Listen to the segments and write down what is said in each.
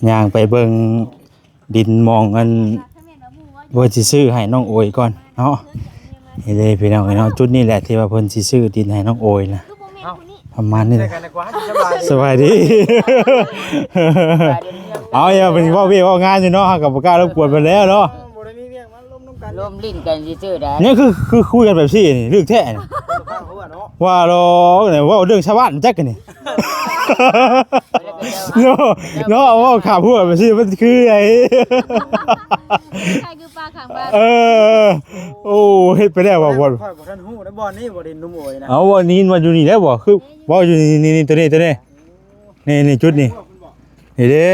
ຍ່າງໄປເບິ່ງດິນໝ່ອງອັນ ເພິ່ນຊິຊື້ໃຫ້ນ້ອງໂອຍກ່ອນເນາະ. ນີ້ເດ້ພີ່ນ້ອງເອີຍເນາະ ຈຸດນີ້ແຫຼະທີ່ວ່າເພິ່ນຊິຊື້ດິນໃຫ້ນ້ອງໂອຍນະ ປະມານນີ້ແຫຼະ. ສະບາຍດີ. ເອົາ ຢ່າໄປເວົ້າວຽກເວົ້າງານຢູ່ເນາະ ເຮົາກໍບໍ່ກ້າລົບກວນເພິ່ນແລ້ວເນາະ. ບໍ່ໄດ້ມີວຽກມາລົມນຳກັນ ລົມຫຼິ້ນກັນຊື່ໆໄດ໋. ຍັງຄື ຄືຄຸຍກັນແບບຊີ້ນີ້ ລຶກແທ້ນີ້. ວ່າດອກ ເວົ້າເລື່ອງຊາວບ້ານຈັກນີ້. ເນາະ ເນາະ ເວົ້າຂ້າມຫົວໄປຊິ ມັນຄືໄອ້ ຄ້າຍໆຄືປ່າຂ້າງບ້ານ. ເອີ ໂອ້ ເຮັດໄປແລ້ວວ່າບ່ອນ ຂ້ອຍບໍ່ທັນຮູ້ນະ ບ່ອນນີ້ບໍ່ໄດ້ໜຸ່ມໂອຍນະ. ເອົາ ບ່ອນນີ້ວ່າຢູ່ນີ້ແລ້ວບໍ່? ຄືເວົ້າຢູ່ນີ້ ນີ້ ນີ້ ໂຕນີ້ ໂຕນີ້ ນີ້ ນີ້ ຈຸດນີ້ ນີ້ເດ້.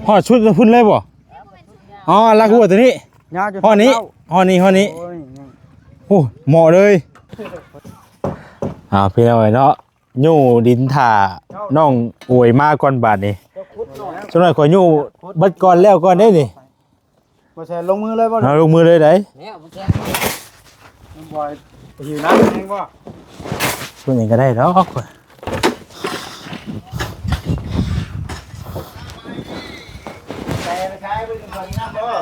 ຮອດສຸດພຸ້ນເລີຍບໍ່? ອໍ ລັກຫົວໂຕນີ້ ຮອດນີ້ ຮອດນີ້ ຮອດນີ້. ໂອ້ຍ ໂອ້ ເໝາະເລີຍ. ອ່າ ພີ່ນ້ອງເອີຍເນາະ ຍູ້ດິນຖ້ານ້ອງໂອຍມາກ່ອນບາດນີ້. ເຈົ້າຂຸດໜ້ອຍ ສ່ວນໜ້ອຍຂ້ອຍຍູ້ເບິດກ່ອນແລ້ວກ່ອນເດ້ນີ້. ບໍ່ແຊນລົງມືເລີຍບໍ່? ເອົາ ລົງມືເລີຍໄດ໋. ແລ້ວບໍ່ແຊນ ມັນບໍ່ຫິວນ້ຳແຮງບໍ່? ເພິ່ນເອງກໍໄດ້ດອກ. ແຕ່ໄປຂາຍເບິ່ງກ່ອນນຳບໍ່?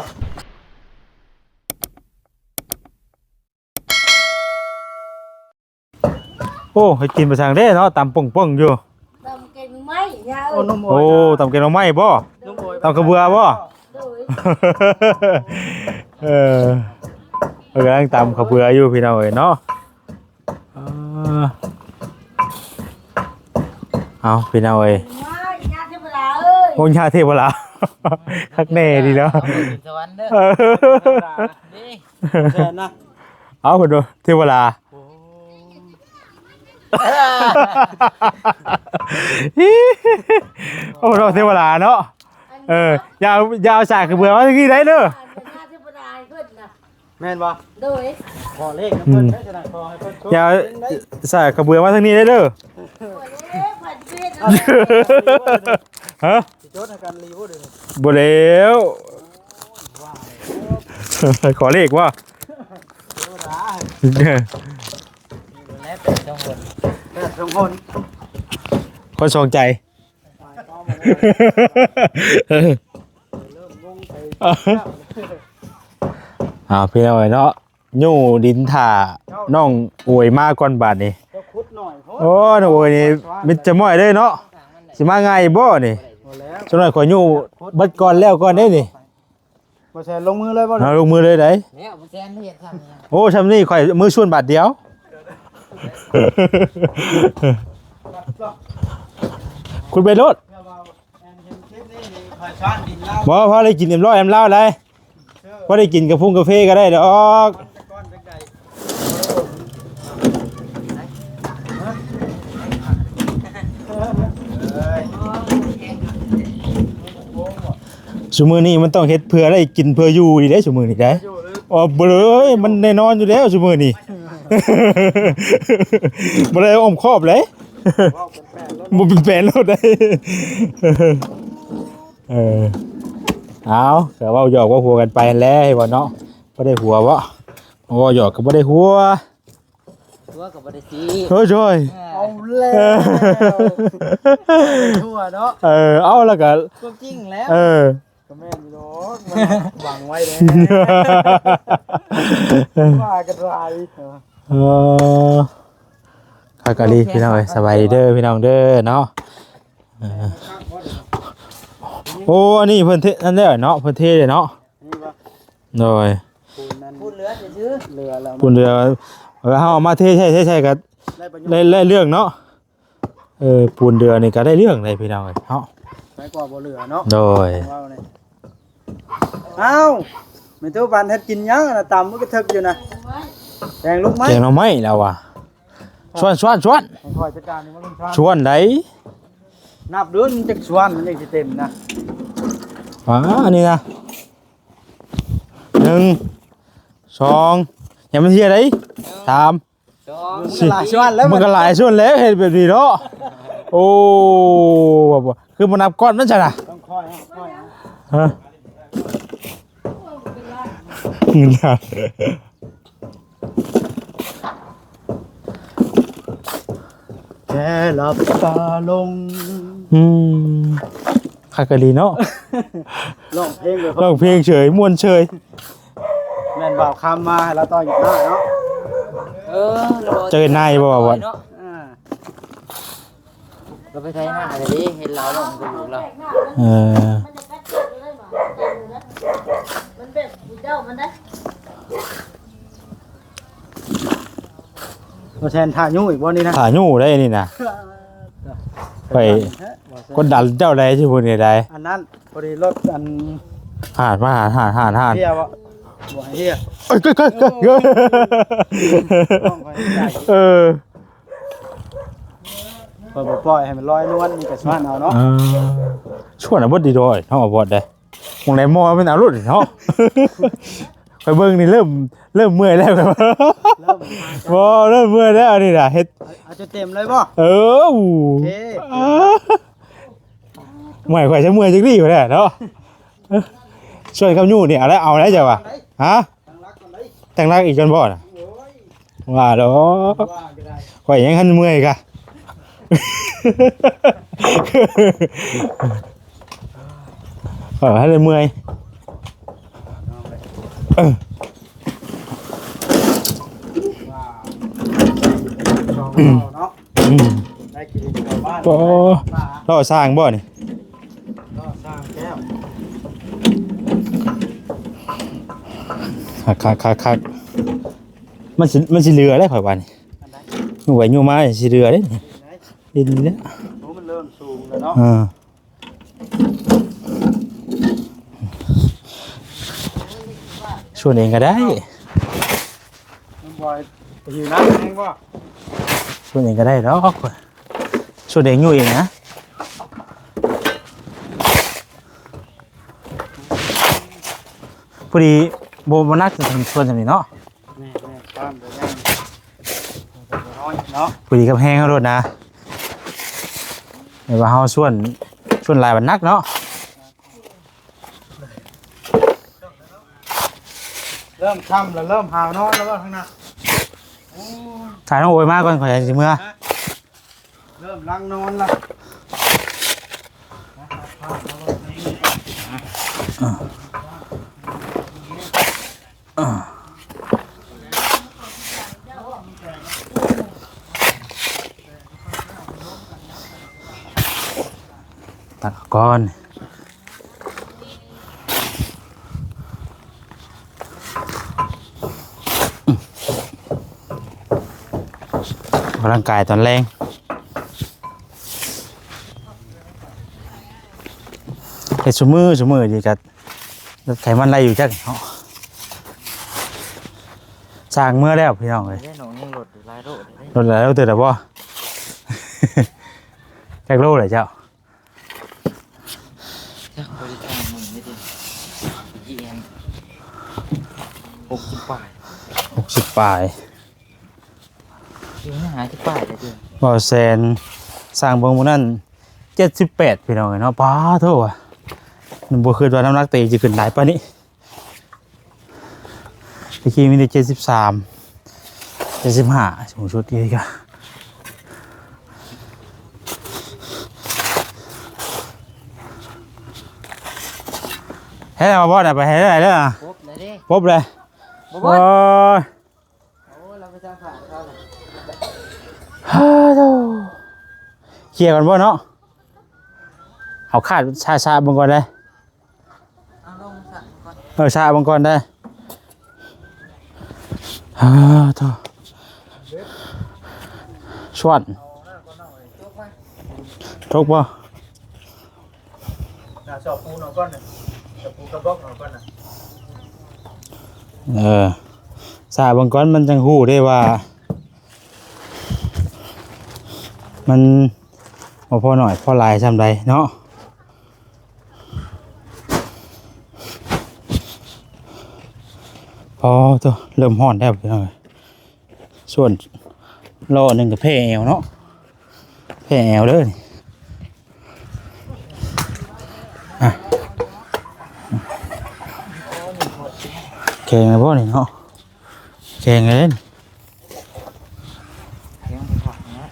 ໂອ້ ໃຫ້ກິນໄປສັງເດ້ເນາະ ຕຳປົງໆຢູ່. ຕຳແກງໜໍ່ໄມ້ ໂອ້ ຕຳແກງໜໍ່ໄມ້ບໍ່? ຕຳຂະເບືອບໍ່? ໂດຍ ເອີ ເພິ່ນກຳລັງຕຳຂະເບືອຢູ່ພີ່ນ້ອງເອີຍເນາະ. ເອີ ເອົາ ພີ່ນ້ອງເອີຍ ໂອ້ຍ ຍາເທວະລາ ຄັກແນ່ດີເນາະ. ເອົາໄປຂຶ້ນສະຫວັນເດີ ເອີ ນີ້ ແມ່ນນະ. ເອົາ ເພິ່ນວ່າເທວະລາ ໂອ້ ໂອ້ ເນາະ ເທວະລາເນາະ. ເອີ ຢ່າ ຢ່າເອົາສາກຂະເບືອມາທາງນີ້ໄດ້ເດີ. ແມ່ນບໍ່? ໂດຍ ຂໍເລກນຳເພິ່ນເດີ ຈັ່ງໃດຂໍໃຫ້ເພິ່ນໂຊກດີໄດ໋. ຢ່າສາກຂະເບືອມາທາງນີ້ໄດ້ເດີ. ຮະ? ຊິຈົດໃຫ້ກັນລີບໍ່ເດ? ບໍ່ແລ້ວ ຂໍເລກບໍ່? ແປດສອງຄົນ ແປດສອງຄົນ ຄົນສອງໃຈ. ເອີ ເລີ່ມງົງໄປ. ອ່າ ພີ່ນ້ອງເອີຍເນາະ ຍູ້ດິນຖ້ານ້ອງໂອຍມາກ່ອນບາດນີ້. ເຈົ້າຂຸດໜ້ອຍໂພດ ໂອ້ ນ້ອງໂອຍນີ້ມິດຈະມ້ອຍເລີຍເນາະ ຊິມາງ່າຍບໍ່ນີ້? ບໍ່ແລ້ວ ສ່ວນໜ້ອຍຂ້ອຍຍູ້ເບິດກ່ອນແລ້ວກ່ອນເດ້ນີ້. ບໍ່ແຊນລົງມືເລີຍບໍ່? ເອົາ ລົງມືເລີຍໄດ໋. ແລ້ວບໍ່ແຊນເຮັດຊ່ຳນີ້ ໂອ້ ຊ່ຳນີ້ຂ້ອຍມືຊວນບາດດຽວ ຂຸດໄປໂລດ. ບໍ່ ພໍໄດ້ກິນເອັມຮ້ອຍເອັມລາວໄດ໋ ພໍໄດ້ກິນກາຟົງກາເຟກໍໄດ້ດອກ. ຊຸມື້ນີ້ມັນຕ້ອງເຮັດເພື່ອໄດ້ກິນເພື່ອຢູ່ນີ້ເດ້ ຊຸມື້ນີ້ໄດ໋. ບໍ່ເລີຍ ມັນແນ່ນອນຢູ່ແລ້ວຊຸມື້ນີ້ ບໍ່ໄດ້ອ້ອມຄອບເລີຍ ບໍ່ເປັນແປນໂລດໄດ໋. ເອີ ເອົາ ກໍເວົ້າຫຍອກເວົ້າຫົວກັນໄປຫັ້ນແຫຼະ ເຫັນບໍ່ເນາະ ບໍ່ໄດ້ຫົວບໍ່ ເວົ້າຫຍອກກໍບໍ່ໄດ້ຫົວ. ຫົວກໍບໍ່ໄດ້ຕີ ໂອ້ຍ ເອົາແລ້ວ ຫົວເນາະ. ເອີ ເອົາ ແລ້ວກໍຄວາມຈິງແລ້ວ ເອີ ກໍແມ່ນຢູ່ດອກ ບັງໄວ້ເດ້ ວ່າກັນຫຼາຍ. ເອີ ຄັກອີ່ຫຼີພີ່ນ້ອງເອີຍ ສະບາຍດີເດີພີ່ນ້ອງເດີເນາະ. ເອີ ໂອ້ ອັນນີ້ເພິ່ນເທນັ້ນແລ້ວເນາະ ເພິ່ນເທເລີຍເນາະ. ໂດຍ ປູນນັ້ນ ປູນເຫຼືອຊື່ໆ ເຫຼືອແລ້ວ ປູນເຫຼືອ ເວລາເຮົາເອົາມາເທໃສ່ ເທໃສ່ກໍໄດ້ປະໂຫຍດ ໄດ້ ໄດ້ເລື່ອງເນາະ. ເອີ ປູນເດືອນີ້ກໍໄດ້ເລື່ອງເລີຍພີ່ນ້ອງເອີຍເນາະ ໄປກວ່າບໍ່ເຫຼືອເນາະ. ໂດຍ ເວົ້ານີ້ ອ້າວ ແມ່ຕູ້ປັນເຮັດກິນຫຍັງນະ ຕຳມັນກະເຖິກຢູ່ນະ ແກງລູກໄມ້ ແກງໜໍ່ໄມ້ແລ້ວວ່າ ຊວນ ຊວນ ຊວນ ໃຫ້ຂ້ອຍຈັດການນີ້ ມາລຸນຊານ ຊວນໃດ ນັບດູມັນຈັກຊວນ ມັນຈັ່ງຊິເຕັມນະ. ອ່າ ອັນນີ້ນະ ໜຶ່ງ ສອງ ຢ່າມັນເຮຍໃດ ສາມ ສອງ ສີ່ ມັນກໍຫຼາຍສ່ວນແລ້ວ ມັນກໍຫຼາຍສ່ວນແລ້ວ ເຮັດແບບນີ້ເນາະ. ໂອ້ ຄືບໍ່ນັບກ້ອນມັນຊະນະ ຕ້ອງຄ່ອຍ ຄ່ອຍ ຮະ ເງິນລາວ ແຄ່ຫຼັບຕາລົງ ອືມ ຄັກອີ່ຫຼີເນາະ ຮ້ອງເພງເລີຍ ຮ້ອງເພງເສີຍ ມ່ວນເສີຍ ແມ່ນບ່າວຄຳມາໃຫ້ລາວຕໍ່ກີຕາເນາະ ເອີ ລາວ ເຈີນາຍບໍ່ວ່າ ເນາະ ອ່າ ລາວໄປໄຖນາແລ້ວເດ້ ເຫັນລາວຮ້ອງກັບລູກລາວ ເອີ ມັນແບບເຈົ້າມັນໄດ້ ບໍ່ແຊນຖ້າຍູ້ອີກບໍ່ນີ້ນະ ຖ້າຍູ້ໄດ້ນີ້ນະ ໄປກົດດັນເຈົ້າໄດ້ຊິເພິ່ນໄດ້ ອັນນັ້ນ ພໍດີລົດອັນ ຫາດມາ ຫາດ ຫາດ ຫາດ ເຮຍບໍ່ ບໍ່ໃຫ້ເຮຍ ເອີຍ ເກີດ ເກີດ ເກີດ ເອີ ຂ້ອຍບໍ່ປ່ອຍໃຫ້ມັນລອຍນວນ ມີແຕ່ຊວນເອົາເນາະ ເອີ ຊວນເອົາເບິດດີດອຍ ເຮົາເອົາບໍ່ໄດ້ ໝ່ອງໃດໝໍ້ແມ່ນເອົາໂລດເນາະ ຂ້ອຍເບິ່ງນີ້ເລີ່ມ ເລີ່ມເມື່ອຍແລ້ວ ເລີ່ມ ບໍ່ ເລີ່ມເມື່ອຍແລ້ວອັນນີ້ນະ ເຮັດ ເອົາ ເອົາຈົນເຕັມເລີຍບໍ່ ເອີ ໂອເຄ ເມື່ອຍ ຂ້ອຍຈະເມື່ອຍຈັກດີພຸ້ນແຫຼະເນາະ ຊວນກັບຍູ້ນີ້ ເອົາແລ້ວ ເອົາແລ້ວເຈົ້າວ່າ ຮະ ຕັ້ງຫຼັກອີກກ່ອນບໍ່ນະ ໂອ້ຍ ວ່າດອກ ວ່າກໍໄດ້ ຂ້ອຍຍັງທັນເມື່ອຍກະ ຂ້ອຍທັນໄດ້ເມື່ອຍ ເອີ ວ່າ ສອງເຮົາເນາະ ອືມ ໄດ້ກິນເຂົ້າບ້ານ ໂອ້ ລໍສ້າງບໍ່ນີ້ ລໍສ້າງແກ້ວ ຄັກໆໆໆ ມັນຊິ ມັນຊິເຫຼືອໄດ໋ ຂ້ອຍວ່ານີ້ ຍູ້ໄປຍູ້ມາຊິເຫຼືອເດ້ນີ້ ດິນນີ້ແຫຼະ ໂອ້ ມັນເລີ່ມສູງແລ້ວເນາະ ເອີ ຊວນເອງກໍໄດ້ ມັນບໍ່ ໄປຢູ່ນຳເອງບໍ່ ຊວນເອງກໍໄດ້ດອກ ຊວນເອງຢູ່ເອງນະ ພໍດີບໍ່ ບໍ່ໜັກ ຊວນສ່ຳນີ້ເນາະ ແມ່ນໆ ປ້າມໄປແລ້ວ ນ້ອຍເນາະ ພໍດີກັບແຮງເຮົາໂລດນະ ແຕ່ວ່າເຮົາຊວນ ຊວນຫຼາຍບັດໜັກເນາະ ເລີ່ມຄ່ຳແລ້ວ ເລີ່ມຫາວນອນແລ້ວບໍ່ທາງນັ້ນ ໂອ້ຍ ຖ້ານ້ອງໂອຍມາກ່ອນ ຂ້ອຍຊິເມືອ ເລີ່ມຫຼັ່ງນອນລະ ຕັກເອົາກ່ອນ ອອກກຳລັງກາຍຕອນແລງ ເຮັດຊຸມື້ ຊຸມື້ນີ້ກະ ລົດໄຂມັນໄລ່ຢູ່ຈັກເນາະ ສ້າງເມືອແລ້ວພີ່ນ້ອງເອີຍ ເດ້ ນ້ອງຍັງລົດຢູ່ຫຼາຍໂລເດ້ ລົດຫຼາຍໂລເຕີບແລ້ວບໍ່ ຈັກໂລແລ້ວເຈົ້າ ຈັກບໍ່ໄດ້ຊ່າງເບິ່ງເດ້ຕິ ອີແອມ ຫົກສິບປາຍ ຫົກສິບປາຍ ຢູ່ໃນຫ້າສິບປາຍເດ້ຕິ ບໍ່ແຊນ ຊ່າງເບິ່ງມື້ນັ້ນ ເຈັດສິບແປດ ພີ່ນ້ອງເອີຍເນາະ ປາໂທ້ ບໍ່ຄິດວ່ານ້ຳໜັກຕົວເອງຊິຂຶ້ນຫຼາຍປານນີ້ ຕະກີ້ມີແຕ່ເຈັດສິບສາມ ເຈັດສິບຫ້າ ສູງສຸດນີ້ກະ ແທ້ວ່າບໍ່ໄດ້ໄປໃຫ້ໄດ້ເດີ ປົບເລີຍເດ້ ປົບເລີຍ ບໍ່ ໂອ້ຍ ໂອ້ ລາວໄປທາງຂ້າງເຂົາ ຮາໂທ ເຄຍກ່ອນບໍ່ເນາະ ເຮົາຄາດຊ້າໆເບິ່ງກ່ອນເດ້ ເອົາລົງສະກ່ອນ ເອີ ສະເບິ່ງກ່ອນເດ້ ຮາໂທ ຊວນ ຕົກບໍ່? ໜ້າຊອກປູນອອກກ່ອນນະ ຊອກປູກະບອກອອກກ່ອນນະ ເອີ ສາເບິ່ງກ່ອນ ມັນຈັ່ງຮູ້ເດ້ວ່າ ມັນບໍ່ພໍໜ້ອຍພໍຫຼາຍສ່ຳໃດເນາະ. ອໍ ໂທ້ ເລີ່ມຮ້ອນແລ້ວພີ່ນ້ອງເອີຍ. ສ່ວນລໍ້ໜຶ່ງກໍແຜ່ແອວເນາະ ແຜ່ແອວເດີນີ້ ອ່ະ ແຂງແລ້ວບໍ່ນີ້ເນາະ ແຂງແລ້ວເດ້ນີ້ ແຂງຄັກນະ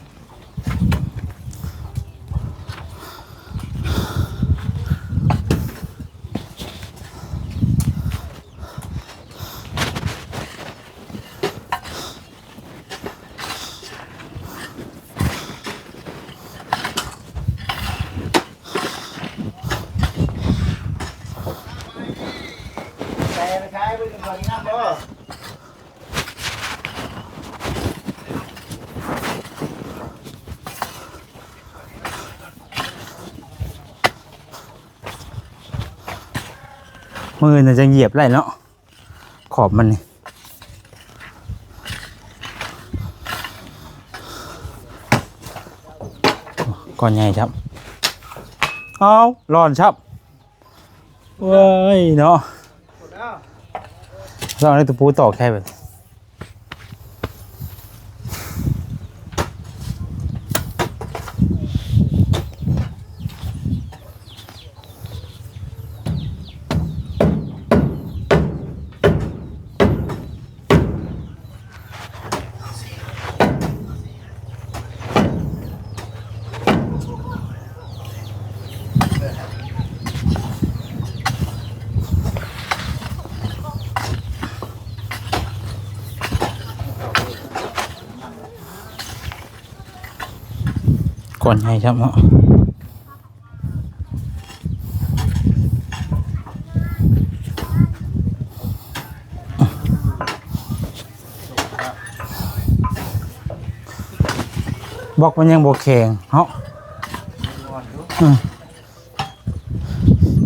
ເອີ ມື້ອື່ນຈັ່ງຢຽບໄດ້ເນາະ ຂອບມັນນີ້ ກ້ອນໃຫຍ່ຄັບ. ເອົາ ຮ້ອນຄັບ. ເວີຍເນາະ ຕ້ອງເອົາຕະປູຕອກໃສ່ເບິ່ງ. ກ້ອນໃຫຍ່ຊ້ຳເນາະ. ບລັອກມັນຍັງບໍ່ແຂງເນາະ ອືມ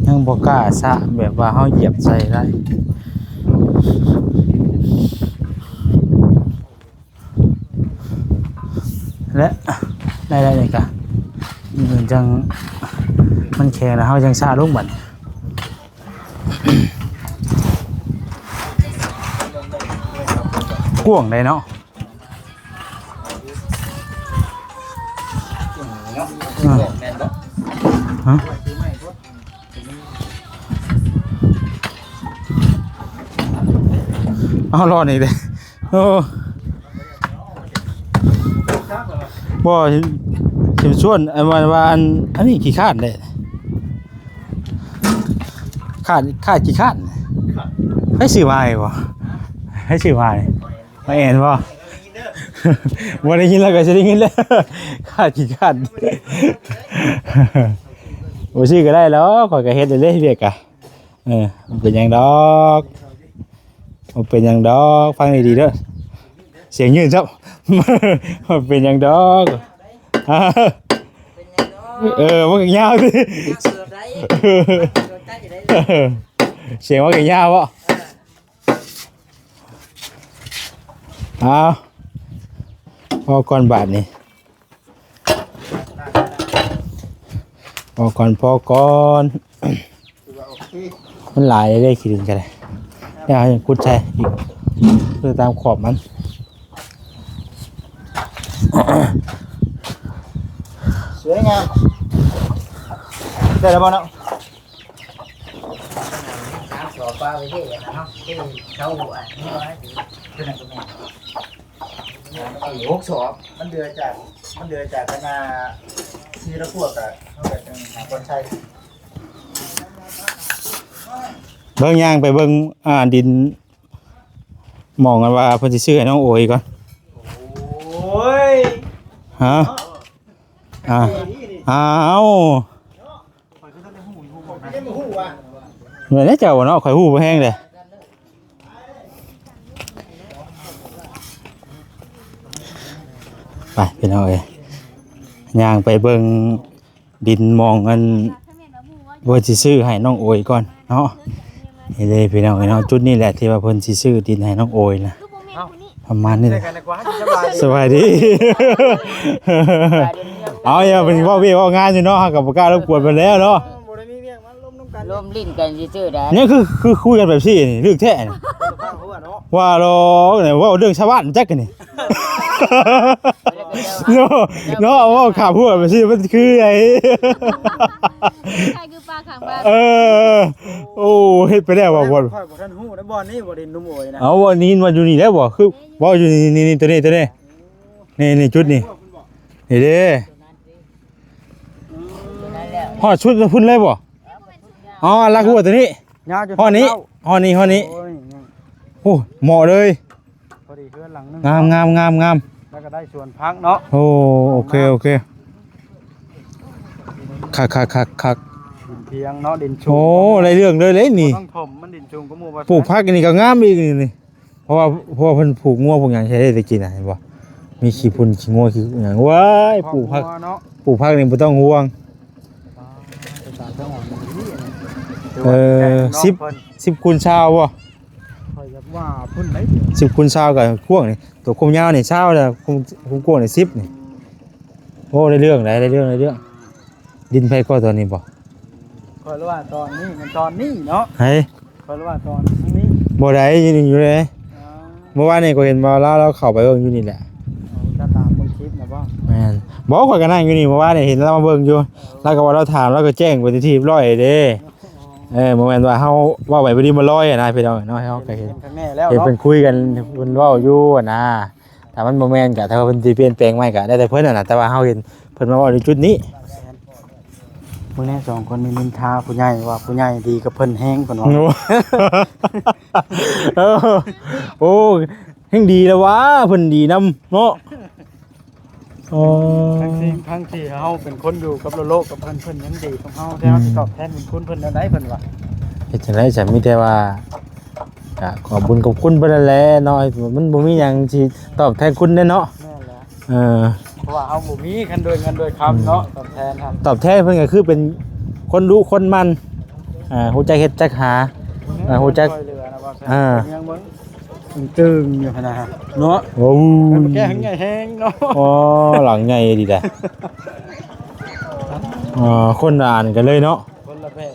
ຍັງບໍ່ກ້າຊະ ແບບວ່າເຮົາຢຽບໃສ່ໄດ້. ແລະ ໄດ້ໆ ນີ້ກະ ມັນຈັ່ງ ມັນແຂງແລ້ວ ເຮົາຈັ່ງຊະລົງບັດນີ້. ກວ້າງໄດ໋ເນາະ. ອືມ ຮະ ເອົາ ລໍນີ້ເດ້. ໂອ້ ບໍ່ ຊິຊວນ ອັນວ່າ ອັນ ອັນນີ້ຂີ້ຄ້ານເດ້ ຄ້ານ ຄ້ານຂີ້ຄ້ານ. ໃຜຊື້ມາໃຫ້ບໍ່? ໃຜຊື້ມາໃຫ້? ມາແອນບໍ່? ບໍ່ໄດ້ຍິນແລ້ວກໍຊິໄດ້ຍິນແລ້ວ ຄ້ານຂີ້ຄ້ານ. ບໍ່ຊື້ກໍໄດ້ແລ້ວ ຂ້ອຍກໍເຮັດແລ້ວເດ້ວຽກກະ. ເອີ ບໍ່ເປັນຫຍັງດອກ ບໍ່ເປັນຫຍັງດອກ ຟັງດີໆເດີ ສຽງຍືນຊ້ຳ. ບໍ່ເປັນຫຍັງດອກ ເປັນຫຍັງດອກ ເອີ ມັນກໍຍາວຕິ ຍາວເກີນໄດ້ ສຽງມັນກໍຍາວເບາະ. ເອີ ເອົາ ພໍກ່ອນບາດນີ້ ພໍກ່ອນ ພໍກ່ອນ ມັນຫຼາຍເດ້ ຂີ້ດິນກໍໄດ້ ດຽວເຮົາຍັງຂຸດໃສ່ອີກ ເພື່ອຕາມຂອບມັນ. ສວຍງາມ ໄດ້ແລ້ວບໍ່ເນາະ? ສາມສອບປາໄວ້ເດ້ນະເນາະ ທີ່ເຂົາ ອັນນີ້ວ່າ ຄືນັ້ນກໍແມ່ນ ສີ່ຫົກສອບ ມັນເດືອຈາກ ມັນເດືອຈາກຄະນະທີ່ລະພວກກະ ເຮົາກະຈັ່ງຫາບ່ອນໃສ່. ເບິ່ງ ຍ່າງໄປເບິ່ງ ອ່າ ດິນ ໝ່ອງອັນວ່າເພິ່ນຊິຊື້ໃຫ້ນ້ອງໂອຍກ່ອນ. ໂອ້ຍ ຮະ ເນາະ ອ່າ ເອີ ນີ້ ອ້າວ ຂ້ອຍຄືທັນໄດ້ຮູ້ຢູ່ ບໍ່ໄດ້ຮູ້ວ່າ ແມ່ນແລ້ວເຈົ້າເນາະ ຂ້ອຍຮູ້ບໍ່ແຮງເດ້. ໄປພີ່ນ້ອງເອີຍ ຍ່າງໄປເບິ່ງດິນໝ່ອງອັນ ເພິ່ນຊິຊື້ໃຫ້ນ້ອງໂອຍກ່ອນເນາະ. ນີ້ເດ້ພີ່ນ້ອງເອີຍເນາະ ຈຸດນີ້ແຫຼະທີ່ວ່າເພິ່ນຊິຊື້ດິນໃຫ້ນ້ອງໂອຍນະ ປະມານນີ້ແຫຼະ. ສະບາຍດີ ເອົາ ຢ່າເພິ່ນເວົ້າວຽກເວົ້າງານຢູ່ເນາະ ເຮົາກໍບໍ່ກ້າລົບກວນເພິ່ນແລ້ວເນາະ. ບໍ່ໄດ້ມີວຽກ ມາລົມນຳກັນ ລົມຫຼິ້ນກັນຊື່ໆ ໄດ໋. ນີ້ຄື ຄືຄຸຍກັນແບບຊີ້ນີ້ ລຶກແທ້ນີ້. ວ່າດອກ ເວົ້າເລື່ອງຊາວບ້ານຈັກນີ້ ເນາະ ເນາະ ເວົ້າຂ້າມຫົວແບບຊີ້ ມັນຄືໄດ໋. ໃຄຄືປາຂ້າງບ້ານ. ເອີ ໂອ້ ເຮັດໄປແລ້ວວ່າ ບ່ອນ ຂ້ອຍບໍ່ທັນຮູ້ນະ ບ່ອນນີ້ບໍ່ໄດ້ໜຸ່ມໂອຍນະ. ເອົາ ບ່ອນນີ້ວ່າຢູ່ນີ້ແລ້ວບໍ່? ຄືເວົ້າຢູ່ນີ້ ນີ້ ນີ້ ໂຕນີ້ ໂຕນີ້ ນີ້ ນີ້ ຈຸດນີ້ ນີ້ເດ້. ຮອດສຸດພຸ້ນເລີຍບໍ່? ອໍ ລັກຫົວຕົວນີ້ ຍາວຈົນຮອດນີ້ ຮອດນີ້ ຮອດນີ້. ໂອ້ຍ ໂອ້ ເໝາະເລີຍ ພໍດີເຮືອນຫຼັງໜຶ່ງ. ງາມ ງາມ ງາມ ງາມ ແລ້ວກໍໄດ້ສວນຜັກເນາະ. ໂອ້ ໂອເຄ ໂອເຄ ຄັກ ຄັກ ຄັກ ຄັກ. ດິນພຽງເນາະ ດິນສູງ. ໂອ້ ໄດ້ເລື່ອງເລີຍເດ້ນີ້ ບໍ່ຕ້ອງຖົມ ມັນດິນສູງກວ່າໝູ່. ປູກຜັກນີ້ກໍງາມອີກນີ້. ເພາະວ່າ ເພາະວ່າເພິ່ນຜູກງົວຜູກຫຍັງໃຊ້ໄດ້ແຕ່ກີ້ນະ ເຫັນບໍ່? ມີຂີ້ຝຸ່ນຂີ້ງົວຂີ້ຫຍັງ. ວ້າຍ ປູກຜັກ ປູກຜັກນີ້ບໍ່ຕ້ອງຫ່ວງ. ອ່າ ເປັນຕາສະຫງວນດີ. ເອີ ສິບ ສິບຄູນຊາວບໍ່? ຂ້ອຍຢາກວ່າພຸ້ນໄດ໋ ສິບຄູນຊາວກໍກວ້າງນີ້ ໂຕຄວາມຍາວນີ້ຊາວແລ້ວ ຄວາມ ຄວາມກວ້າງນີ້ສິບນີ້. ໂອ້ ໄດ້ເລື່ອງໄດ໋ ໄດ້ເລື່ອງ ໄດ້ເລື່ອງ. ດິນໃຜກໍຕອນນີ້ບໍ່? ຂ້ອຍວ່າຕອນນີ້ ມັນຕອນນີ້ເນາະ ໃຜ? ຂ້ອຍວ່າຕອນນີ້ ບໍ່ໄດ້ ຍັງຢູ່ເດ້. ອໍ ເມື່ອວານນີ້ຂ້ອຍເຫັນວ່າລາວ ລາວເຂົ້າໄປເບິ່ງຢູ່ນີ້ແຫຼະ. ເຈົ້າຕາມເບິ່ງຄລິບນະບໍ່? ແມ່ນ. ບໍ່ ຂ້ອຍກໍນັ່ງຢູ່ນີ້ ເມື່ອວານນີ້ເຫັນລາວມາເບິ່ງຢູ່. ເອີ ລາວກໍວ່າລາວຖາມ ລາວກໍແຈ້ງໄປທີ່ຮຽບຮ້ອຍເດ້. ອໍ ເອີ ບໍ່ແມ່ນວ່າເຮົາເວົ້າໄປບໍ່ດີບໍ່ລອຍນະ ພີ່ນ້ອງເນາະ. ເຮົາກໍເຫັນ ເຫັນ ເຫັນເພິ່ນຄຸຍກັນ ເພິ່ນເວົ້າຢູ່ນະ. ຖ້າມັນບໍ່ແມ່ນກໍ ຖ້າເພິ່ນຊິປ່ຽນແປງໃໝ່ກໍແລ້ວແຕ່ເພິ່ນຫັ້ນນະ ແຕ່ວ່າເຮົາເຫັນເພິ່ນມາເວົ້າໃນຈຸດນີ້. ມື້ນີ້ສອງຄົນນີ້ນິນທາຜູ້ໃຫຍ່ວ່າຜູ້ໃຫຍ່ດີກັບເພິ່ນແຮງ ເພິ່ນວ່າ. ໂອ້ ເອີ ໂອ້ ແຮງດີແລ້ວຫວາ ເພິ່ນດີນຳເນາະ. ອໍ ທັງທີ່ ທັງທີ່ເຮົາເປັນຄົນຢູ່ກັບໂລກກັບເພິ່ນ ເພິ່ນຍັງດີກັບເຮົາ ແຕ່ເຮົາ ອືມ ຊິຕອບແທນບຸນຄຸນເພິ່ນແນວໃດ ເພິ່ນວ່າ. ເຮັດຈັ່ງໃດຊັ້ນ ມີແຕ່ວ່າ ກະຂອບບຸນຂອບຄຸນເພິ່ນນັ້ນແຫຼະເນາະ ມັນບໍ່ມີຫຍັງຊິຕອບແທນຄຸນເດ້ເນາະ. ແມ່ນແຫຼະ ເອີ ເພາະວ່າເຮົາບໍ່ມີ ຄັນໂດຍເງິນໂດຍຄຳເນາະ ອືມ ຕອບແທນຫັ້ນ ຕອບແທນເພິ່ນກໍຄືເປັນຄົນດຸຄົນໝັ່ນ ອ່າ ຮູ້ຈັກເຮັດຈັກຫາ ອ່າ ຮູ້ຈັກ ຊ່ວຍເຫຼືອນະ ອ່າ ເປັນຫຍັງເບິ່ງ ຕຶງໆ ຢູ່ຫັ້ນນະເນາະ. ໂອ້ ແກ້ໃຫຍ່ແຮງເນາະ. ອໍ ຫຼັງໃຫຍ່ດີແຫຼະ. ອໍ ຄົນລະອັນກັນເລີຍເນາະ. ຄົນລະແບບ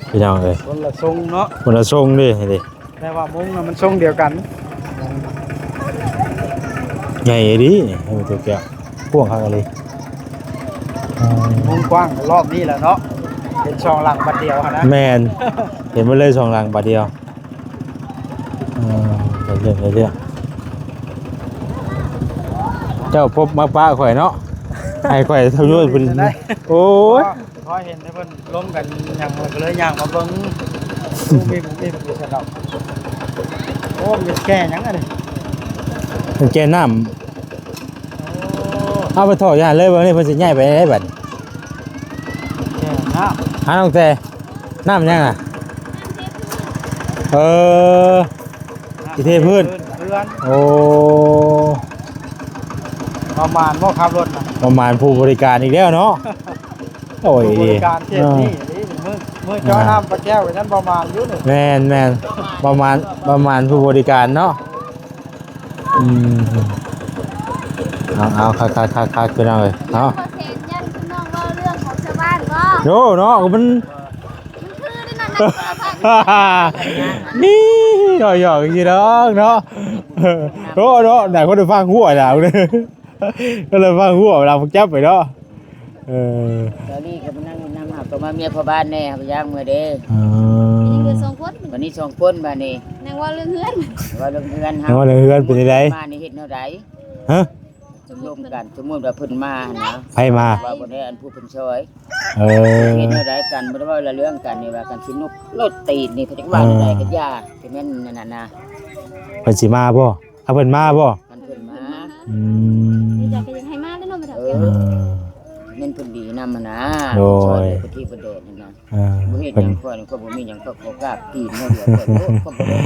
ພີ່ນ້ອງເອີຍ ຄົນລະຊົງເນາະ ຄົນລະຊົງເດ້ ເດ້ ແຕ່ວ່າມຸ້ງນະມັນຊົງດຽວກັນ. ໃຫຍ່ອີ່ຫຼີນີ້ ໂອ້ ຕົວແກ້ວ ກວ້າງຄັກອີ່ຫຼີ. ອືມ ມຸ້ງກວ້າງລອບນີ້ແຫຼະເນາະ ເຫັນສອງຫຼັງບາດດຽວຫັ້ນນະ. ແມ່ນ ເຫັນໝົດເລີຍສອງຫຼັງບາດດຽວ. ເອີ ໄດ້ເລື່ອງ ໄດ້ເລື່ອງ. ເຈົ້າພົບມາປະຂ້ອຍເນາະ ໃຫ້ຂ້ອຍທຳຍວດເພິ່ນ. ໂອ້ຍ ພໍເຫັນແຕ່ເພິ່ນລົມກັນຫຍັງ ແລ້ວກໍເລີຍຍ່າງມາເບິ່ງ ມີ ມີຢູ່ຊັ້ນດອກ. ໂອ້ ມັນແກ່ຫຍັງອັນນີ້? ມັນແກ່ນ້ຳ. ເອົາໄປຖອກຢູ່ຫັ້ນເລີຍ ບັດນີ້ເພິ່ນຊິຍ້າຍໄປໃດບັດນີ້? ແກ່ນ້ຳ ຫານ້ອງແຕ່ ນ້ຳຫຍັງນະ? ເອີ ຊິເທພື້ນ ເຮືອນ. ໂອ້ ປະມານບໍ່ຂັບລົດນະ? ປະມານຜູ້ບໍລິການອີກແລ້ວເນາະ. ໂອ້ຍ ຜູ້ບໍລິການເຂດນີ້ ເອີ ນີ້ມື້ ມື້ເຈາະນ້ຳປາແກ້ວກໍຍັງປະມານຢູ່ນີ້. ແມ່ນໆ ປະມານ ປະມານຜູ້ບໍລິການເນາະ. ອືມ ເອົາໆ ຄັກໆໆ ພີ່ນ້ອງເອີຍເນາະ. ບໍ່ແຊນ ຢ້ານພີ່ນ້ອງເວົ້າເລື່ອງຂອງຊາວບ້ານບໍ່? ໂອ້ເນາະ ມັນ ມັນຄືໄດ້ນັ້ນນະ ນີ້ ຫຍອກໆ ຊິດອກເນາະ. ໂອ້ເນາະ ຫຼາຍຄົນໄດ້ຟັງຫົວລາວເດ້ ກໍເລີຍຟັງຫົວລາວຈັບໄປເນາະ. ເອີ ຕອນນີ້ກໍມານັ່ງນຳ ຫາກໍມາເມຍພໍ່ບ້ານແດ່ ຫາກໍຢາກເມືອເດ້. ອໍ ຍັງເຫຼືອສອງຄົນ ບັດນີ້ສອງຄົນ ບັດນີ້ ນັ່ງເວົ້າເລື່ອງເຮືອນ ເວົ້າເລື່ອງເຮືອນ ເຮົາເວົ້າເລື່ອງເຮືອນເປັນຈັ່ງໃດ? ມານີ້ເຮັດແນວໃດ? ຮະ? ລົມກັນ ສົມມຸດວ່າເພິ່ນມາຫັ້ນນະ ໃຜມາ? ວ່າບໍ່ໄດ້ອັນຜູ້ເພິ່ນຊ່ອຍ. ເອີ ເຮັດແນວໃດກັນ ບໍ່ໄດ້ເວົ້າລະເລື່ອງກັນນີ້ ວ່າກັນຊິນຸບລົດຕີນນີ້ ເຂົາຈັກວ່າແນວໃດກໍຢ່າ ຊິແມ່ນນັ້ນນະ ເພິ່ນຊິມາບໍ່? ຖ້າເພິ່ນມາບໍ່? ຄັນເພິ່ນມາ ອືມ ຢາກ ກໍຢາກໃຫ້ມາແລ້ວເນາະ ແມ່ເຖົ້າ ເອີ ແມ່ນເພິ່ນດີນຳຫັ້ນນະ ໂດຍ ຊ່ອຍເພິ່ນທີ່ເພິ່ນເດີນຫັ້ນນະ. ເອີ ບໍ່ເຮັດຫຍັງ ຂ້ອຍນີ້ ຂ້ອຍບໍ່ມີຫຍັງ ຂ້ອຍຂໍກາບຕີນເຮົາດຽວ ຂ້ອຍໂລດ ຂ້ອຍບໍ່ໄດ້.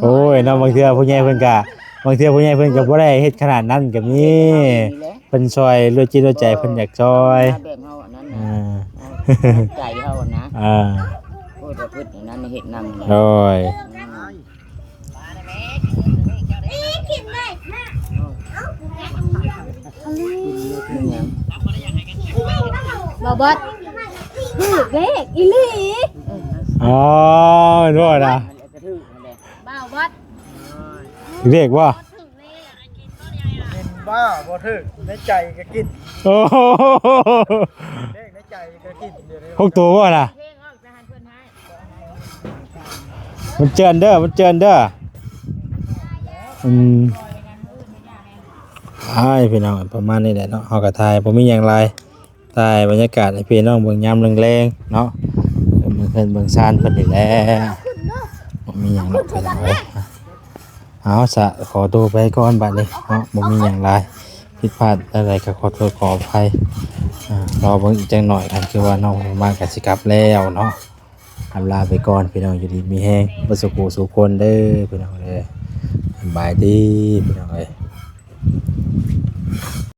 ໂອ້ຍເນາະ ບາງເທື່ອຜູ້ໃຫຍ່ເພິ່ນກະ ບາງເທື່ອຜູ້ໃຫຍ່ເພິ່ນກະບໍ່ໄດ້ເຮັດຂະໜາດນັ້ນກະມີ ເພິ່ນຊ່ອຍດ້ວຍຈິດດ້ວຍໃຈ ເອີ ເພິ່ນຢາກຊ່ອຍ ແບບເຮົາອັນນັ້ນນະ ເອີ ໃຈເຮົານະ ເອີ ໂອ້ຍ ແຕ່ເພິ່ນອັນນັ້ນເຮັດນຳ ໂດຍ ອືມ. ບ່າວບອດ ຖືກເລກອີ່ຫຼີ. ອໍ ແມ່ນບໍ່ນະ ບ່າວບອດ ຖືກເລກບໍ່? ເປັນບ້າບໍ່ຖືກ ໃນໃຈກໍກິນ. ໂອ້ ເລກໃນໃຈກໍກິນ ຫົກໂຕບໍ່ນະ? ມັນເຈື່ອນເດີ ມັນເຈື່ອນເດີ ອືມ ອ້າຍ ພີ່ນ້ອງ ປະມານນີ້ແຫຼະເນາະ ເຮົາກໍຖ່າຍບໍ່ມີຫຍັງຫຼາຍ ຖ່າຍບັນຍາກາດໃຫ້ພີ່ນ້ອງເບິ່ງຍາມແລງໆເນາະ ເບິ່ງເຮືອນເບິ່ງຊານເພິ່ນນີ້ແຫຼະ ບໍ່ມີຫຍັງດອກພີ່ນ້ອງເອີຍ. ເອົາຊະ ຂໍໂຕໄປກ່ອນບັດນີ້ເນາະ ບໍ່ມີຫຍັງຫຼາຍ ຜິດພາດແນວໃດກໍຂໍໂທດຂໍອະໄພ ອ່າ ລໍເບິ່ງອີກຈັກໜ້ອຍ ຄັນຄືວ່ານ້ອງມາກໍຊິກັບແລ້ວເນາະ. ອຳລາໄປກ່ອນພີ່ນ້ອງ ຢູ່ດີມີແຮງເບິດສູ່ຜູ້ສູ່ຄົນເດີພີ່ນ້ອງເດີ ສະບາຍດີພີ່ນ້ອງເອີຍ.